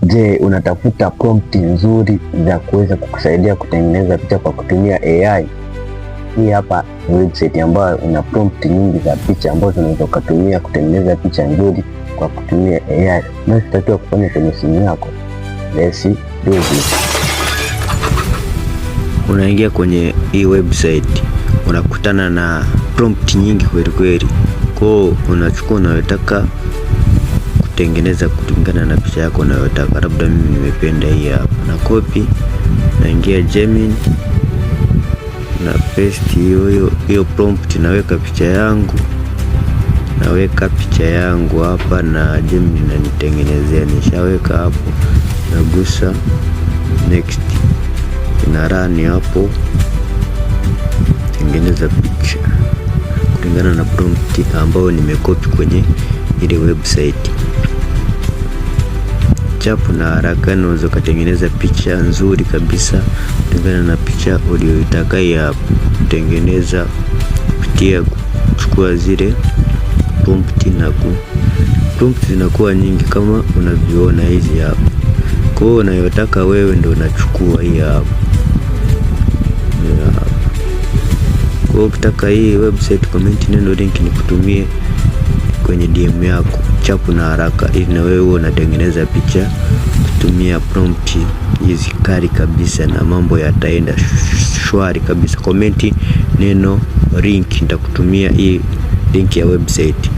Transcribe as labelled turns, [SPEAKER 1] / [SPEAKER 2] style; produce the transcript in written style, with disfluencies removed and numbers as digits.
[SPEAKER 1] Je, unatafuta prompt nzuri za kuweza kukusaidia kutengeneza picha kwa kutumia AI? Hii hapa ni website ambayo ina prompt nyingi za picha ambazo unaweza ukatumia kutengeneza picha nzuri kwa kutumia AI. Unachotakiwa kufanya kwenye simu yako, let's do this.
[SPEAKER 2] Unaingia kwenye hii website, unakutana na prompt nyingi kweli kweli. Kwao unachukua unayotaka kutengeneza kulingana na picha yako unayotaka. Labda mimi nimependa hii hapa, na copy, naingia Gemini na paste hiyo hiyo prompt, naweka picha yangu, naweka picha yangu hapa na Gemini inanitengenezea. Nishaweka hapo, nagusa next, ina run hapo, tengeneza picha kulingana na prompt ambayo nimecopy kwenye ile website. Chapu na haraka, unaweza ukatengeneza picha nzuri kabisa kulingana na picha uliyoitaka ya kutengeneza kupitia kuchukua zile prompt na ku prompt zinakuwa nyingi kama unavyoona hizi hapa. Kwa hiyo unayotaka wewe ndio unachukua hii hapa. Kwa hiyo ukitaka hii website, comment neno link nikutumie kwenye DM yako chapu na haraka, ili na wewe unatengeneza picha kutumia prompt hizi kali kabisa, na mambo yataenda shwari kabisa. Comment neno link, nitakutumia hii link ya website.